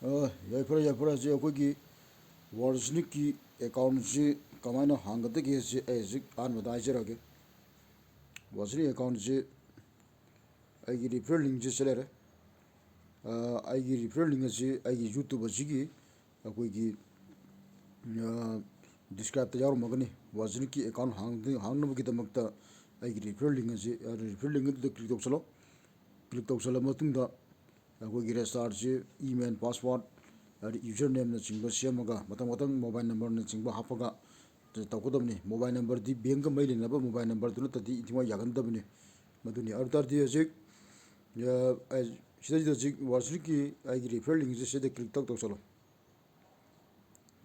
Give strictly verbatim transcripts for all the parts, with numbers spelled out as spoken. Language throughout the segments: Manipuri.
ꯑ, ꯌꯥꯏꯐꯔꯦ, ꯌꯥꯏꯐꯔꯦ꯫ ꯍꯧꯖꯤꯛ ꯑꯩꯈꯣꯏꯒꯤ ꯋꯥꯔꯜ ꯁꯤꯅꯤꯛꯀꯤ ꯑꯦꯀꯥꯎꯟꯁꯤ ꯀꯃꯥꯏꯅ ꯍꯥꯡꯒꯗꯒꯦ ꯍꯥꯏꯁꯤ ꯑꯩ ꯍꯧꯖꯤꯛ ꯑꯍꯥꯟꯕꯗ ꯍꯥꯏꯖꯔꯛꯑꯒꯦ꯫ ꯋꯥꯔꯜ ꯁꯤꯅꯤꯛ ꯑꯦꯀꯥꯎꯟꯁꯤ ꯑꯩꯒꯤ ꯔꯤꯐꯔꯦꯜ ꯂꯤꯡꯁꯦ ꯁꯤ ꯂꯩꯔꯦ꯫ ꯑ, ꯑꯩꯒꯤ ꯔꯤꯐꯔꯦꯜ ꯂꯤꯡ ꯑꯁꯤ ꯑꯩꯒꯤ YouTube ꯑꯁꯤꯒꯤ ꯑꯩꯈꯣꯏꯒꯤ, ꯑ, ꯗꯤꯁꯀ꯭ꯔꯥꯏꯕꯇ ꯌꯥꯎꯔꯝꯃꯒꯅꯤ꯫ ꯋꯥꯔꯜ ꯁꯤꯅꯤꯛꯀꯤ ꯑꯦꯀꯥꯎꯟ ꯍꯥꯡꯗ-, ꯍꯥꯡꯅꯕꯒꯤꯗꯃꯛꯇ ꯑꯩꯒꯤ ꯔꯤꯐꯔꯦꯜ ꯂꯤꯡ ꯑꯁꯤ, ꯑ, ꯔꯤꯐꯔꯦꯜ ꯂꯤꯡ ꯑꯗꯨꯗ ꯀ꯭ꯂꯤꯛ ꯇꯧꯁꯜꯂꯣ꯫ ꯀ꯭ꯂꯤꯛ ꯇꯧꯁꯜꯂ ꯃꯇꯨꯡꯗ ꯑꯩꯈꯣꯏꯒꯤ ꯔꯦꯖꯤꯁꯇꯥꯔꯁꯤ ꯏꯃꯦꯜ, ꯄꯥꯁꯋꯥꯔꯗ, ꯑꯗꯩ ꯌꯨꯖꯔ ꯅꯦꯝꯅꯆꯤꯡꯕ ꯁꯦꯝꯃꯒ ꯃꯊꯪ ꯃꯊꯪ ꯃꯣꯕꯥꯏꯜ ꯅꯝꯕꯔꯅꯆꯤꯡꯕ ꯍꯥꯞꯄꯒ ꯇꯧꯒꯗꯕꯅꯤ꯫ ꯃꯣꯕꯥꯏꯜ ꯅꯝꯕꯔꯗꯤ ꯕꯦꯡꯀ ꯃꯔꯤ ꯂꯩꯅꯕ ꯃꯣꯕꯥꯏꯜ ꯅꯝꯕꯔꯗꯨ ꯅꯠꯇ꯭ꯔꯗꯤ ꯏꯟꯊꯤ ꯅꯨꯡꯉꯥꯏ ꯌꯥꯒꯟꯗꯕꯅꯤ꯫ ꯃꯗꯨꯅꯤ꯫ ꯑꯗꯨ ꯇꯥꯔꯗꯤ ꯍꯧꯖꯤꯛ, ꯑ, ꯑ, ꯁꯤꯗꯩꯁꯤꯗ ꯍꯧꯖꯤꯛ ꯋꯥꯔꯜ ꯁꯤꯅꯤꯛꯀꯤ ꯑꯩꯒꯤ ꯔꯤꯐꯔꯦꯜ ꯂꯤꯡꯁꯦ ꯁꯤꯗ ꯀ꯭ꯂꯤꯛ ꯇꯛ ꯇꯧꯁꯜꯂꯣ꯫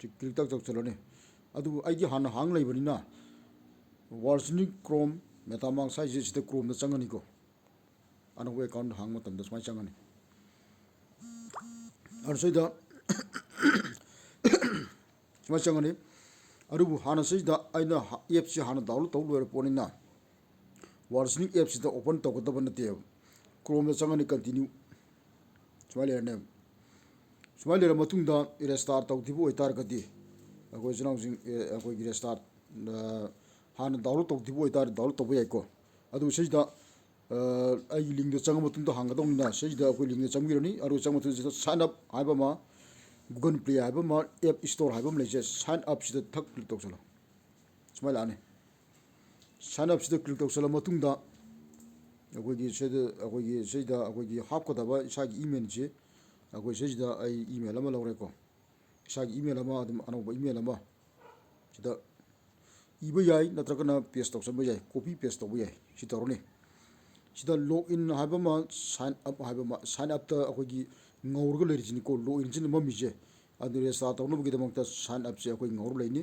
ꯁꯤ ꯀ꯭ꯂꯤꯛ ꯇꯛ ꯇꯧꯁꯜꯂꯅꯤ꯫ ꯑꯗꯨꯕꯨ ꯑꯩꯒꯤ ꯍꯥꯟꯅ ꯍꯥꯡ ꯂꯩꯕꯅꯤꯅ ꯋꯥꯔꯜ ꯁꯤꯅꯤꯛ, ꯀ꯭ꯔꯣꯝ, ꯃꯦꯇꯥꯃꯥꯛꯁ ꯍꯥꯏꯁꯦ ꯁꯤꯗ ꯀ꯭ꯔꯣꯝꯗ ꯆꯪꯉꯅꯤꯀꯣ꯫ ꯑꯅꯧꯕ ꯑꯦꯀꯥꯎꯟ ꯍꯥꯡꯕ ꯃꯇꯝꯗ ꯁꯨꯃꯥꯏꯅ ꯆꯪꯉꯅꯤ꯫ ꯑꯗꯨ ꯁꯤꯗ ꯁꯨꯃꯥꯏꯅ ꯆꯪꯉꯅꯤ꯫ ꯑꯗꯨꯕꯨ ꯍꯥꯟꯅ ꯁꯤꯗ ꯑꯩꯅ ꯍꯥ-, ꯑꯦꯞꯁꯤ ꯍꯥꯟꯅ ꯗꯥꯎꯟꯂꯣꯗ ꯇꯧ ꯂꯣꯏꯔ ꯄꯣꯠꯅꯤꯅ ꯋꯥꯔꯜ ꯁꯤꯅꯤꯛ ꯑꯦꯞꯁꯤꯗ ꯑꯣꯄꯟ ꯇꯧꯒꯗꯕ ꯅꯠꯇꯦꯕ꯫ ꯀ꯭ꯔꯣꯝꯗ ꯆꯪꯉꯅꯤ, ꯀꯟꯇꯤꯅ꯭ꯌꯨ꯫ ꯁꯨꯃꯥꯏꯅ ꯂꯩꯔꯅꯦꯕ꯫ ꯁꯨꯃꯥꯏꯅ ꯂꯩꯔ ꯃꯇꯨꯡꯗ ꯔꯦꯖꯤꯁꯇꯥꯔ ꯇꯧꯗ꯭ꯔꯤꯕ ꯑꯣꯏꯇꯥꯔꯒꯗꯤ ꯑꯩꯈꯣꯏ ꯏꯆꯤꯟ ꯏꯅꯥꯎꯁꯤꯡ, ꯑꯦ, ꯑꯩꯈꯣꯏꯒꯤ ꯔꯦꯖꯤꯁꯇꯥꯔ, ꯑ, ꯍꯥꯟꯅ ꯗꯥꯎꯟꯂꯣꯗ ꯇꯧꯗ꯭ꯔꯤꯕ ꯑꯣꯏꯇꯥꯔꯗꯤ ꯗꯥꯎꯟꯂꯣꯗ ꯇꯧꯕ ꯌꯥꯏꯀꯣ꯫ ꯑꯗꯨ ꯁꯤꯁꯤꯗ, ꯑ, ꯑꯩꯒꯤ ꯂꯤꯡꯗ ꯆꯪꯉ ꯃꯇꯨꯡꯗ ꯍꯥꯡꯒꯗꯧꯅꯤꯅ ꯁꯤꯁꯤꯗ ꯑꯩꯈꯣꯏ ꯂꯤꯡꯗ ꯆꯪꯕꯤꯔꯅꯤ꯫ ꯑꯗꯨꯒ ꯆꯪꯉ ꯃꯇꯨꯡꯁꯤꯗ ꯁꯥꯏꯟ ꯑꯞ ꯍꯥꯏꯕ ꯑꯃ, ꯒꯨꯒꯜ ꯄ꯭ꯂꯦ ꯍꯥꯏꯕ ꯑꯃ, ꯑꯦꯞ ꯏꯁꯇꯣꯔ ꯍꯥꯏꯕ ꯑꯃ ꯂꯩꯖꯩ꯫ ꯁꯥꯏꯟ ꯑꯞꯁꯤꯗ ꯊꯛ ꯀ꯭ꯂꯤꯛ ꯇꯧꯁꯜꯂꯣ꯫ ꯁꯨꯃꯥꯏꯅ ꯂꯥꯛꯑꯅꯤ꯫ ꯁꯥꯏꯟ ꯑꯞꯁꯤꯗ ꯀ꯭ꯂꯤꯛ ꯇꯧꯁꯜꯂ ꯃꯇꯨꯡꯗ ꯑꯩꯈꯣꯏꯒꯤ ꯁꯤꯗ, ꯑꯩꯈꯣꯏꯒꯤ ꯁꯤꯗ ꯑꯩꯈꯣꯏꯒꯤ ꯍꯥꯞꯀꯗꯕ ꯏꯁꯥꯒꯤ ꯏꯃꯦꯜꯁꯤ ꯑꯩꯈꯣꯏ ꯁꯤꯁꯤꯗ ꯑꯩ ꯏꯃꯦꯜ ꯑꯃ ꯂꯧꯔꯦꯀꯣ꯫ ꯏꯁꯥꯒꯤ ꯏꯃꯦꯜ ꯑꯃ, ꯑꯗꯨꯝ ꯑꯅꯧꯕ ꯏꯃꯦꯜ ꯑꯃ ꯁꯤꯗ ꯏꯕ ꯌꯥꯏ, ꯅꯠꯇ꯭ꯔꯒꯅ ꯄꯦꯁ ꯇꯧꯁꯟꯕ ꯌꯥꯏ, ꯀꯣꯄꯤ ꯄꯦꯁ ꯇꯧꯕ ꯌꯥꯏ꯫ ꯁꯤ ꯇꯧꯔꯅꯤ꯫ ꯁꯤꯗ ꯂꯣꯒ ꯏꯟ ꯍꯥꯏꯕ ꯑꯃ, ꯁꯥꯏꯟ ꯑꯞ ꯍꯥꯏꯕ ꯑꯃ, ꯁꯥꯏꯟ ꯑꯞꯇ ꯑꯩꯈꯣꯏꯒꯤ ꯉꯧꯔꯒ ꯂꯩꯔꯤꯁꯤꯅꯤꯀꯣ, ꯂꯣꯒ ꯏꯟꯁꯤꯅ ꯃꯝꯃꯤꯁꯦ꯫ ꯑꯗꯨ ꯔꯦꯖꯤꯁꯇꯥꯔ ꯇꯧꯅꯕꯒꯤꯗꯃꯛꯇ ꯁꯥꯏꯟ ꯑꯞꯁꯦ ꯑꯩꯈꯣꯏ ꯉꯧꯔ ꯂꯩꯅꯤ꯫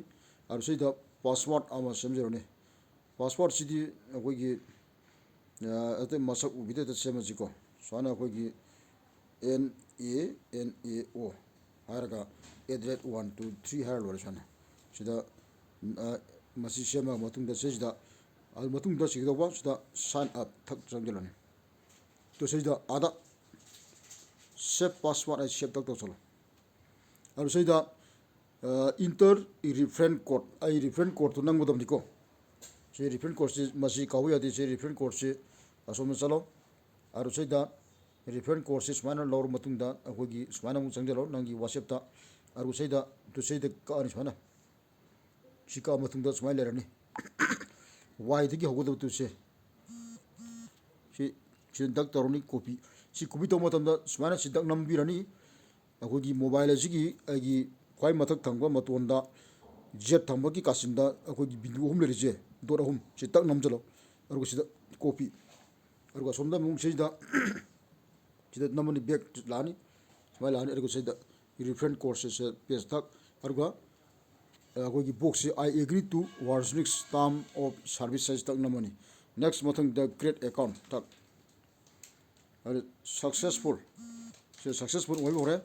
ꯑꯗꯨ ꯁꯤꯗ ꯄꯥꯁꯋꯥꯔꯗ ꯑꯃ ꯁꯦꯝꯖꯔꯅꯤ꯫ ꯄꯥꯁꯋꯥꯔꯗꯁꯤꯗꯤ ꯑꯩꯈꯣꯏꯒꯤ, ꯑ, ꯑꯇꯩ ꯃꯁꯛ ꯎꯕꯤꯗ ꯍꯦꯛꯇ ꯁꯦꯝꯃꯁꯤꯀꯣ꯫ ꯁꯨꯃꯥꯏꯅ ꯑꯩꯈꯣꯏꯒꯤ N A N A O ꯍꯥꯏꯔꯒ at the rate one two three ꯍꯥꯏꯔ ꯂꯣꯏꯔꯦ꯫ ꯁꯨꯃꯥꯏꯅ ꯁꯤꯗ, ꯑ, ꯃꯁꯤ ꯁꯦꯝꯃ ꯃꯇꯨꯡꯗ ꯁꯤꯁꯤꯗ, ꯑꯗꯨ ꯃꯇꯨꯡꯗ ꯁꯤꯒꯗꯧꯕ ꯁꯤꯗ ꯁꯥꯏꯟ ꯑꯞ ꯊꯛ ꯆꯪꯁꯤꯜꯂꯅꯤ꯫ ꯑꯗꯨ ꯁꯤꯗ ꯑꯥꯗ ꯁꯦꯞ ꯄꯥꯁꯋꯥꯔꯗ ꯑꯩ ꯁꯦꯞ ꯇꯛ ꯇꯧꯁꯜꯂꯣ꯫ ꯑꯗꯨ ꯁꯤꯗ, ꯑ, enter reference code, ꯑꯩ reference codeꯇꯨ ꯅꯝꯒꯗꯕꯅꯤꯀꯣ꯫ ꯁꯤ reference codeꯁꯤ ꯃꯁꯤ ꯀꯥꯎꯕ ꯌꯥꯗꯦ꯫ ꯁꯤ reference codeꯁꯤ ꯑꯁꯣꯝꯗ ꯆꯠꯂꯣ꯫ ꯑꯗꯨ ꯁꯤꯗ reference codeꯁꯤ ꯁꯨꯃꯥꯏꯅ ꯂꯧꯔ ꯃꯇꯨꯡꯗ ꯑꯩꯈꯣꯏꯒꯤ ꯁꯨꯃꯥꯏꯅ ꯑꯃꯨꯛ ꯆꯪꯁꯤꯜꯂꯣ ꯅꯪꯒꯤ WhatsAppꯇ꯫ ꯑꯗꯨ ꯁꯤꯗ, ꯇꯨ ꯁꯤꯗ ꯀꯛꯑꯅꯤ ꯁꯨꯃꯥꯏꯅ꯫ ꯁꯤ ꯀꯛꯑ ꯃꯇꯨꯡꯗ ꯁꯨꯃꯥꯏꯅ ꯂꯩꯔꯅꯤ꯫ Yꯗꯒꯤ ꯍꯧꯒꯗꯕ ꯇꯨꯁꯦ꯫ ꯁꯤ, ꯁꯤ ꯗꯛ ꯇꯧꯔꯅꯤ, copy꯫ ꯁꯤ copy ꯇꯧꯕ ꯃꯇꯝꯗ ꯁꯨꯃꯥꯏꯅ ꯁꯤ ꯗꯛ ꯅꯝꯕꯤꯔꯅꯤ꯫ ꯑꯩꯈꯣꯏꯒꯤ mobile ꯑꯁꯤꯒꯤ ꯑꯩꯒꯤ ꯈ꯭ꯋꯥꯏ ꯃꯊꯛ ꯊꯪꯕ ꯃꯇꯣꯟꯗ Z ꯊꯪꯕꯒꯤ ꯀꯥꯆꯤꯟꯗ ꯑꯩꯈꯣꯏꯒꯤ ꯕꯤꯟꯗꯨ ꯑꯍꯨꯝ ꯂꯩꯔꯤꯁꯦ, dot ꯑꯍꯨꯝ, ꯁꯤ ꯇꯛ ꯅꯝꯁꯤꯜꯂꯣ꯫ ꯑꯗꯨꯒ ꯁꯤꯗ copy꯫ ꯑꯗꯨꯒ ꯑꯁꯣꯝꯗ ꯑꯃꯨꯛ ꯁꯤꯗ, ꯁꯤꯗ ꯅꯝꯃꯅꯤ, back ꯂꯥꯛꯑꯅꯤ, ꯁꯨꯃꯥꯏꯅ ꯂꯥꯛꯑꯅꯤ꯫ ꯑꯗꯨꯒ ꯁꯤꯗ reference codeꯁꯦ, ꯁꯦ paste ꯊꯛ, ꯑꯗꯨꯒ ꯑꯩꯈꯣꯏꯒꯤ boxꯁꯦ "I agree to Virginix term of service" ꯍꯥꯏꯁꯤ ꯇꯛ ꯅꯝꯃꯅꯤ꯫ Next, ꯃꯊꯪꯗ "create account" ꯊꯛ꯫ ꯑꯗꯨ successful, ꯁꯤ successful ꯑꯣꯏꯕ ꯍꯧꯔꯦ꯫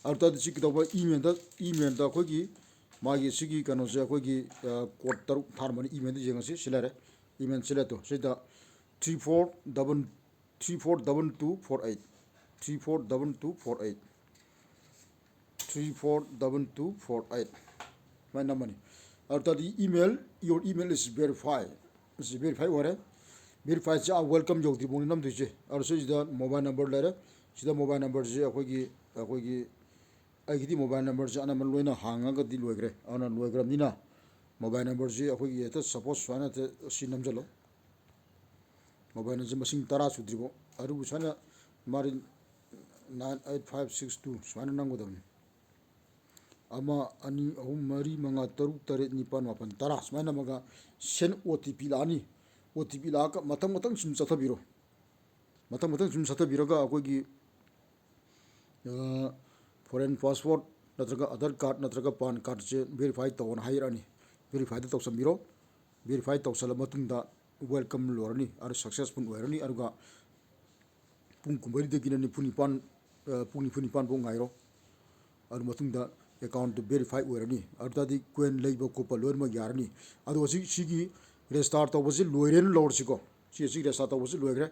ꯑꯗꯨ ꯇꯥꯔꯗꯤ ꯁꯤ ꯀꯩꯗꯧꯕ, emailꯗ, emailꯗ ꯑꯩꯈꯣꯏꯒꯤ ꯃꯥꯒꯤ ꯁꯤꯒꯤ ꯀꯩꯅꯣꯁꯦ ꯑꯩꯈꯣꯏꯒꯤ, ꯑ, code ꯇꯔꯨꯛ ꯊꯥꯔꯝꯕꯅꯤ꯫ Emailꯗ ꯌꯦꯡꯉꯁꯤ꯫ ꯁꯤ ꯂꯩꯔꯦ, email ꯁꯤ ꯂꯩꯔꯦ꯫ ꯇꯣ, ꯁꯤꯗ three four double, three four double two four eight, three four double two four eight, three four double two four eight ꯁꯨꯃꯥꯏꯅ ꯅꯝꯃꯅꯤ꯫ ꯑꯗꯨ ꯇꯥꯔꯗꯤ "Email, your email is verified", ꯁꯤ verify ꯑꯣꯏꯔꯦ꯫ Verifyꯁꯦ ꯑꯥ welcome ꯌꯧꯗ꯭ꯔꯤꯐꯥꯎꯅꯤ ꯅꯝꯗꯣꯏꯁꯦ꯫ ꯑꯗꯨ ꯁꯤꯁꯤꯗ mobile number ꯂꯩꯔꯦ꯫ ꯁꯤꯗ mobile numberꯁꯦ ꯑꯩꯈꯣꯏꯒꯤ, ꯑꯩꯈꯣꯏꯒꯤ, ꯑꯩꯒꯤꯗꯤ mobile numberꯁꯦ ꯑꯅꯝꯕ ꯂꯣꯏꯅ ꯍꯥꯡꯉꯒꯗꯤ ꯂꯣꯏꯈ꯭ꯔꯦ꯫ ꯑꯗꯨꯅ ꯂꯣꯏꯈ꯭ꯔꯕꯅꯤꯅ mobile numberꯁꯦ ꯑꯩꯈꯣꯏꯒꯤ ꯍꯦꯛꯇ, suppose, ꯁꯨꯃꯥꯏꯅ ꯍꯦꯛꯇ ꯁꯤ ꯅꯝꯁꯤꯜꯂꯣ꯫ Mobile numberꯁꯦ ꯃꯁꯤꯡ ꯇꯔꯥ ꯁꯨꯗ꯭ꯔꯤꯐꯥꯎ꯫ ꯑꯗꯨꯕꯨ ꯁꯨꯃꯥꯏꯅ ꯃꯥꯗꯤ nine eight five six two ꯁꯨꯃꯥꯏꯅ ꯅꯝꯒꯗꯕꯅꯤ꯫ ꯑꯃ, ꯑꯅꯤ, ꯑꯍꯨꯝ, ꯃꯔꯤ, ꯃꯉꯥ, ꯇꯔꯨꯛ, ꯇꯔꯦꯠ, ꯅꯤꯄꯥꯜ, ꯃꯥꯄꯜ, ꯇꯔꯥ ꯁꯨꯃꯥꯏꯅ ꯅꯝꯃꯒ send OTP ꯂꯥꯛꯑꯅꯤ꯫ OTP ꯂꯥꯛꯑꯒ ꯃꯊꯪ ꯃꯊꯪ ꯁꯨꯝ ꯆꯠꯊꯕꯤꯔꯣ꯫ ꯃꯊꯪ ꯃꯊꯪ ꯁꯨꯝ ꯆꯠꯊꯕꯤꯔꯒ ꯑꯩꯈꯣꯏꯒꯤ, ꯑ, foreign passport ꯅꯠꯇ꯭ꯔꯒ Aadhaar card ꯅꯠꯇ꯭ꯔꯒ PAN cardꯁꯦ verify ꯇꯧꯑꯣꯅ ꯍꯥꯏꯔꯛꯑꯅꯤ꯫ Verifyꯗ ꯇꯧꯁꯟꯕꯤꯔꯣ꯫ Verify ꯇꯧꯁꯜꯂ ꯃꯇꯨꯡꯗ welcome ꯂꯣꯏꯔꯅꯤ꯫ ꯑꯗꯨ successful ꯑꯣꯏꯔꯅꯤ꯫ ꯑꯗꯨꯒ ꯄꯨꯡ ꯀꯨꯟꯃꯔꯤꯗꯒꯤꯅ ꯅꯤꯐꯨ ꯅꯤꯄꯥꯟ, ꯑ, ꯄꯨꯡ ꯅꯤꯐꯨ ꯅꯤꯄꯥꯟ ꯐꯥꯎ ꯉꯥꯏꯔꯣ꯫ ꯑꯗꯨ ꯃꯇꯨꯡꯗ accountꯇꯨ verify ꯑꯣꯏꯔꯅꯤ꯫ ꯑꯗꯨ ꯇꯥꯔꯗꯤ coin ꯂꯩꯕ ꯈꯣꯠꯄ ꯂꯣꯏꯅꯃꯛ ꯌꯥꯔꯅꯤ꯫ ꯑꯗꯣ ꯍꯧꯖꯤꯛ ꯁꯤꯒꯤ register ꯇꯧꯕꯁꯤ ꯂꯣꯏꯔꯦꯅ ꯂꯧꯔꯁꯤꯀꯣ꯫ ꯁꯤ ꯍꯧꯖꯤꯛ register ꯇꯧꯕꯁꯤ ꯂꯣꯏꯈ꯭ꯔꯦ꯫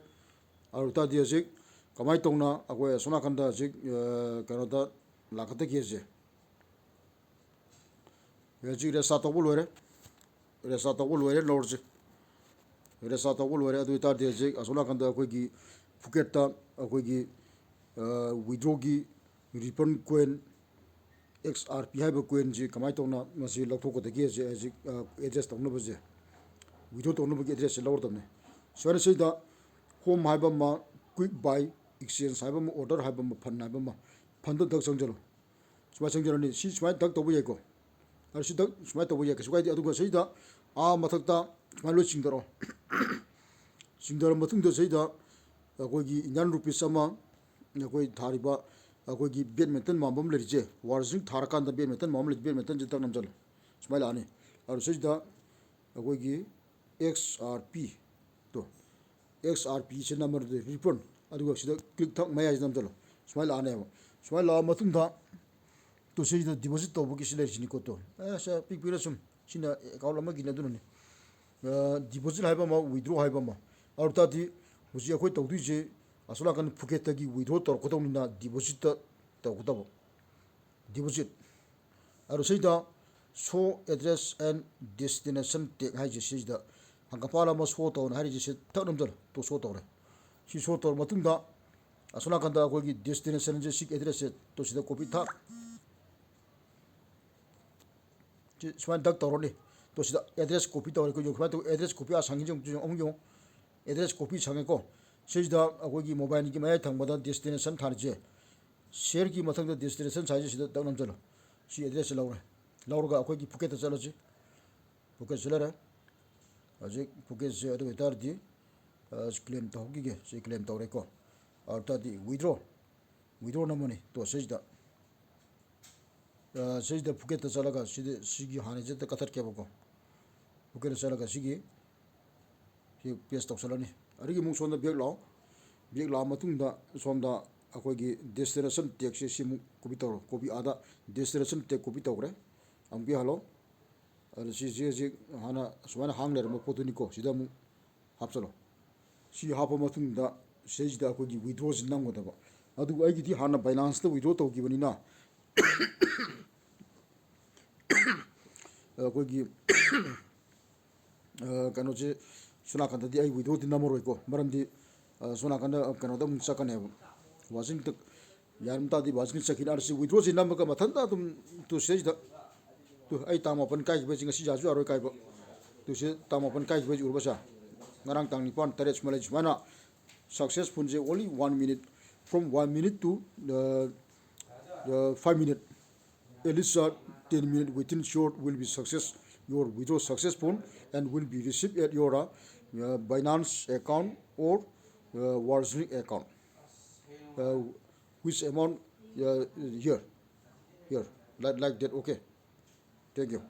ꯑꯗꯨ ꯇꯥꯔꯗꯤ ꯍꯧꯖꯤꯛ ꯀꯃꯥꯏꯅ ꯇꯧꯅ ꯑꯩꯈꯣꯏ ꯑꯁꯣꯝ ꯅꯥꯀꯟꯗ ꯍꯧꯖꯤꯛ ꯀꯩꯅꯣꯗ ꯂꯥꯛꯀꯗꯒꯦꯁꯦ? ꯍꯧꯖꯤꯛ ꯔꯦꯁꯇꯥꯔ ꯇꯧꯕ ꯂꯣꯏꯔꯦ꯫ ꯔꯦꯁꯇꯥꯔ ꯇꯧꯕ ꯂꯣꯏꯔꯦ, ꯂꯧꯔꯁꯤ꯫ ꯔꯦꯁꯇꯥꯔ ꯇꯧꯕ ꯂꯣꯏꯔꯦ꯫ ꯑꯗꯨ ꯑꯣꯏꯇꯥꯔꯗꯤ ꯍꯧꯖꯤꯛ ꯑꯁꯣꯝ ꯅꯥꯀꯟꯗ ꯑꯩꯈꯣꯏꯒꯤ ꯐꯨꯀꯦꯠꯇ ꯑꯩꯈꯣꯏꯒꯤ ꯋꯤꯗ꯭ꯔꯣꯒꯤ ꯔꯤꯄꯟ ꯀꯣꯏꯟ ꯑꯦꯛꯁ ꯑꯥꯔ ꯄꯤ ꯍꯥꯏꯕ ꯀꯣꯏꯟꯁꯤ ꯀꯃꯥꯏꯅ ꯇꯧꯅ ꯃꯁꯤ ꯂꯧꯊꯣꯛꯀꯗꯒꯦꯁꯦ ꯍꯧꯖꯤꯛ ꯑꯦꯗ꯭ꯔꯦꯁ ꯇꯧꯅꯕꯁꯦ, ꯋꯤꯗ꯭ꯔꯣ ꯇꯧꯅꯕꯒꯤ ꯑꯦꯗ꯭ꯔꯦꯁꯁꯦ ꯂꯧꯔꯗꯕꯅꯤ꯫ ꯁꯨꯃꯥꯏꯅ ꯁꯤꯗ ꯍꯣꯝ ꯍꯥꯏꯕ ꯑꯃ, ꯀ꯭ꯋꯤꯛ ꯕꯥꯏ, ꯑꯦꯛꯁꯆꯦꯟꯖ ꯍꯥꯏꯕ ꯑꯃ, ꯑꯣꯔꯗꯔ ꯍꯥꯏꯕ ꯑꯃ, ꯐꯟ ꯍꯥꯏꯕ ꯑꯃ, ꯐꯟꯗ ꯗꯛ ꯆꯪꯁꯤꯜꯂꯨ꯫ ꯁꯨꯃꯥꯏꯅ ꯆꯪꯖꯔꯅꯤ꯫ ꯁꯤ ꯁꯨꯃꯥꯏꯅ ꯗꯛ ꯇꯧꯕ ꯌꯥꯏꯀꯣ꯫ ꯑꯗꯨ ꯁꯤ ꯗꯛ ꯁꯨꯃꯥꯏꯅ ꯇꯧꯕ ꯌꯥꯏ, ꯀꯩꯁꯨ ꯀꯥꯏꯗꯦ꯫ ꯑꯗꯨꯒ ꯁꯤꯗ ꯑꯥ ꯃꯊꯛꯇ ꯁꯨꯃꯥꯏꯅ ꯂꯣꯏ ꯆꯤꯡꯊꯔꯛꯑꯣ꯫ ꯆꯤꯡꯊꯔ ꯃꯇꯨꯡꯗ ꯁꯤꯗ ꯑꯩꯈꯣꯏꯒꯤ ꯏꯟꯗꯤꯌꯥꯟ ꯔꯨꯄꯤꯁ ꯑꯃ, ꯑꯩꯈꯣꯏ ꯊꯥꯔꯤꯕ ꯑꯩꯈꯣꯏꯒꯤ ꯕꯦꯠꯃꯤꯟꯇꯟ ꯃꯥꯟꯕ ꯑꯃ ꯂꯩꯔꯤꯁꯦ, ꯋꯥꯔꯖꯤꯡ ꯊꯥꯔꯀꯥꯟꯗ ꯕꯦꯠꯃꯤꯟꯇꯟ ꯃꯥꯟꯕ ꯑꯃ ꯂꯩ, ꯕꯦꯠꯃꯤꯟꯇꯟꯁꯦ ꯗꯛ ꯅꯝꯁꯤꯜꯂꯣ꯫ ꯁꯨꯃꯥꯏꯅ ꯂꯥꯛꯑꯅꯤ꯫ ꯑꯗꯨ ꯁꯤꯗ ꯑꯩꯈꯣꯏꯒꯤ ꯑꯦꯛꯁ ꯑꯥꯔ ꯄꯤ ꯇꯣ, ꯑꯦꯛꯁ ꯑꯥꯔ ꯄꯤꯁꯦ ꯅꯝꯕꯔꯗ ꯔꯤꯄꯟ, ꯑꯗꯨꯒ ꯁꯤꯗ ꯀ꯭ꯂꯤꯛ ꯊꯛ ꯃꯌꯥꯏꯁꯤꯗ ꯅꯝꯁꯤꯜꯂꯣ꯫ ꯁꯨꯃꯥꯏꯅ ꯂꯥꯛꯑꯅꯦꯕ꯫ ꯁꯨꯃꯥꯏꯅ ꯂꯥꯛꯑ ꯃꯇꯨꯡꯗ ꯇꯣ, ꯁꯤꯗ ꯗꯤꯄꯣꯖꯤꯠ ꯇꯧꯕꯒꯤ ꯁꯤ ꯂꯩꯔꯤꯁꯤꯅꯤꯀꯣ ꯇꯣ꯫ ꯑꯦ, ꯁꯦ, ꯄꯤꯛ ꯄꯤꯛꯅ ꯁꯨꯝ, ꯁꯤꯅ ꯑꯦꯀꯥꯎꯟ ꯑꯃꯒꯤꯅꯤ, ꯑꯗꯨꯅꯅꯤ꯫ ꯑ, ꯗꯤꯄꯣꯖꯤꯠ ꯍꯥꯏꯕ ꯑꯃ, ꯋꯤꯗ꯭ꯔꯣ ꯍꯥꯏꯕ ꯑꯃ꯫ ꯑꯗꯨ ꯇꯥꯔꯗꯤ ꯍꯧꯖꯤꯛ ꯑꯩꯈꯣꯏ ꯇꯧꯗꯣꯏꯁꯦ ꯑꯁꯣꯝ ꯅꯥꯀꯟ ꯐꯨꯀꯦꯠꯇꯒꯤ ꯋꯤꯗ꯭ꯔꯣ ꯇꯧꯔꯛꯀꯗꯧꯅꯤꯅ ꯗꯤꯄꯣꯖꯤꯠꯇ ꯇꯧꯔꯛꯀꯗꯕ꯫ ꯗꯤꯄꯣꯖꯤꯠ꯫ ꯑꯗꯨ ꯁꯤꯗ show address and destination tag ꯍꯥꯏꯁꯦ, ꯁꯤꯁꯤꯗ ꯍꯪꯒꯄꯥꯜ ꯑꯃ ꯁꯣ ꯇꯧꯅ ꯍꯥꯏꯔꯤꯁꯦ, ꯁꯤ ꯊꯛ ꯅꯝꯖꯜꯂꯣ꯫ ꯇꯣ ꯁꯣ ꯇꯧꯔꯦ꯫ ꯁꯤ ꯁꯣ ꯇꯧꯔ ꯃꯇꯨꯡꯗ ꯑꯁꯣꯝ ꯅꯥꯀꯟꯗ ꯑꯩꯈꯣꯏꯒꯤ ꯗꯦꯁꯇꯤꯅꯦꯁꯟꯁꯦ, ꯁꯤꯒꯤ ꯑꯦꯗ꯭ꯔꯦꯁꯁꯦ ꯇꯣ ꯁꯤꯗ ꯀꯣꯄꯤ ꯊꯛ꯫ ꯁꯤ ꯁꯨꯃꯥꯏꯅ ꯗꯛ ꯇꯧꯔꯅꯤ꯫ ꯇꯣ ꯁꯤꯗ ꯑꯦꯗ꯭ꯔꯦꯁ ꯀꯣꯄꯤ ꯇꯧꯔꯦ꯫ ꯑꯩꯈꯣꯏ ꯁꯨꯃꯥꯏꯅ ꯇꯧ, ꯑꯦꯗ꯭ꯔꯦꯁ ꯀꯣꯄꯤ ꯑꯥ ꯁꯪꯉꯤꯁꯦ ꯑꯃꯨꯛ ꯌꯦꯡꯉꯨ, ꯑꯃꯨꯛ ꯌꯦꯡꯉꯨ꯫ ꯑꯦꯗ꯭ꯔꯦꯁ ꯀꯣꯄꯤ ꯁꯪꯉꯦꯀꯣ꯫ ꯁꯤꯁꯤꯗ ꯑꯩꯈꯣꯏꯒꯤ ꯃꯣꯕꯥꯏꯜꯒꯤ ꯃꯌꯥꯏ ꯊꯪꯕꯗ ꯗꯦꯁꯇꯤꯅꯦꯁꯟ ꯊꯥꯔꯤꯁꯦ, ꯁꯤꯌꯔꯒꯤ ꯃꯊꯪꯗ ꯗꯦꯁꯇꯤꯅꯦꯁꯟ ꯊꯥꯔꯤꯁꯦ ꯁꯤꯗ ꯗꯛ ꯅꯝꯁꯤꯜꯂꯣ꯫ ꯁꯤ ꯑꯦꯗ꯭ꯔꯦꯁꯁꯦ ꯂꯧꯔꯦ꯫ ꯂꯧꯔꯒ ꯑꯩꯈꯣꯏꯒꯤ ꯐꯨꯀꯦꯠꯇ ꯆꯠꯂꯁꯤ꯫ ꯐꯨꯀꯦꯠꯁꯤ ꯂꯩꯔꯦ꯫ ꯍꯧꯖꯤꯛ ꯐꯨꯀꯦꯠꯁꯦ ꯑꯗꯨ ꯑꯣꯏꯇꯥꯔꯗꯤ, ꯑ, ꯀ꯭ꯂꯦꯝ ꯇꯧꯍꯧꯈꯤꯒꯦ꯫ ꯁꯤ ꯀ꯭ꯂꯦꯝ ꯇꯧꯔꯦꯀꯣ꯫ ꯑꯗꯨ ꯑꯣꯏꯇꯥꯔꯗꯤ ꯋꯤꯗ꯭ꯔꯣ, ꯋꯤꯗ꯭ꯔꯣ ꯅꯝꯃꯅꯤ꯫ ꯇꯣ ꯁꯤꯁꯤꯗ, ꯑ, ꯁꯤꯁꯤꯗ ꯐꯨꯀꯦꯠꯇ ꯆꯠꯂꯒ ꯁꯤꯗ, ꯁꯤꯒꯤ ꯍꯥꯟꯅꯁꯤꯗ ꯀꯛꯊꯠꯀꯦꯕꯀꯣ꯫ ꯐꯨꯀꯦꯠꯇ ꯆꯠꯂꯒ ꯁꯤꯒꯤ ꯁꯤ ꯄꯦꯁ ꯇꯧꯁꯜꯂꯅꯤ꯫ ꯑꯗꯒꯤ ꯑꯃꯨꯛ ꯁꯣꯝꯗ ꯕꯦꯛ ꯂꯥꯛꯑꯣ꯫ ꯕꯦꯛ ꯂꯥꯛꯑ ꯃꯇꯨꯡꯗ ꯁꯣꯝꯗ ꯑꯩꯈꯣꯏꯒꯤ ꯗꯦꯁꯇꯤꯅꯦꯁꯟ ꯇꯦꯛꯁꯦ ꯁꯤ ꯑꯃꯨꯛ ꯀꯣꯄꯤ ꯇꯧꯔꯣ꯫ ꯀꯣꯄꯤ ꯑꯥꯗ ꯗꯦꯁꯇꯤꯅꯦꯁꯟ ꯇꯦꯛ ꯀꯣꯄꯤ ꯇꯧꯈ꯭ꯔꯦ꯫ ꯑꯃꯨꯛ ꯄꯤꯍꯜꯂꯣ꯫ ꯑꯗ ꯁꯤꯁꯦ ꯍꯧꯖꯤꯛ ꯍꯥꯟꯅ ꯁꯨꯃꯥꯏꯅ ꯍꯥꯡ ꯂꯩꯔꯝꯕ ꯄꯣꯠꯇꯨꯅꯤꯀꯣ꯫ ꯁꯤꯗ ꯑꯃꯨꯛ ꯍꯥꯞꯆꯜꯂꯣ꯫ ꯁꯤ ꯍꯥꯞꯄ ꯃꯇꯨꯡꯗ ꯁꯤꯗꯩꯁꯤꯗ ꯑꯩꯈꯣꯏꯒꯤ withdrawꯁꯤ ꯅꯝꯒꯗꯕ꯫ ꯑꯗꯨꯕꯨ ꯑꯩꯒꯤꯗꯤ ꯍꯥꯟꯅ Binanceꯇ withdraw ꯇꯧꯈꯤꯕꯅꯤꯅ ꯑꯩꯈꯣꯏꯒꯤ ꯀꯩꯅꯣꯁꯦ ꯁꯣꯝ ꯅꯥꯀꯟꯗꯗꯤ ꯑꯩ withdrawꯗꯤ ꯅꯝꯃꯔꯣꯏꯀꯣ꯫ ꯃꯔꯝꯗꯤ ꯁꯣꯝ ꯅꯥꯀꯟꯗ ꯀꯩꯅꯣꯗ ꯑꯃꯨꯛ ꯆꯠꯀꯅꯦꯕ꯫ Washington ꯌꯥꯔꯝ ꯇꯥꯔꯗꯤ Washington ꯆꯠꯈꯤꯅꯤ꯫ ꯑꯗꯨꯁꯤ withdrawꯁꯤ ꯅꯝꯃꯒ ꯃꯊꯟꯇ ꯑꯗꯨꯝ ꯇꯨ ꯁꯤꯗꯩꯁꯤꯗ ꯇꯨ ꯑꯩ ꯇꯥꯡ ꯃꯥꯄꯟ ꯀꯥꯏꯈꯤꯕꯁꯤ ꯉꯁꯤ ꯌꯥꯁꯨ ꯌꯥꯔꯣꯏ ꯀꯥꯏꯕ꯫ ꯇꯨ ꯁꯤ ꯇꯥꯡ ꯃꯥꯄꯟ ꯀꯥꯏꯈꯤꯕꯁꯤ ꯎꯔꯕ ꯁꯥ? ꯉꯔꯥꯡ ꯇꯥꯡ ꯅꯤꯄꯥꯟ, ꯇꯔꯦꯠ ꯁꯨꯃꯥꯏꯅ ꯂꯩ꯫ ꯁꯨꯃꯥꯏꯅ successfulꯁꯦ only one minute, from one minute to five minute, at least ten minute within short will be success, your withdraw successful and will be received at your Binance account or Wallstream account. Which amount? Here, here, like that. Okay, thank you.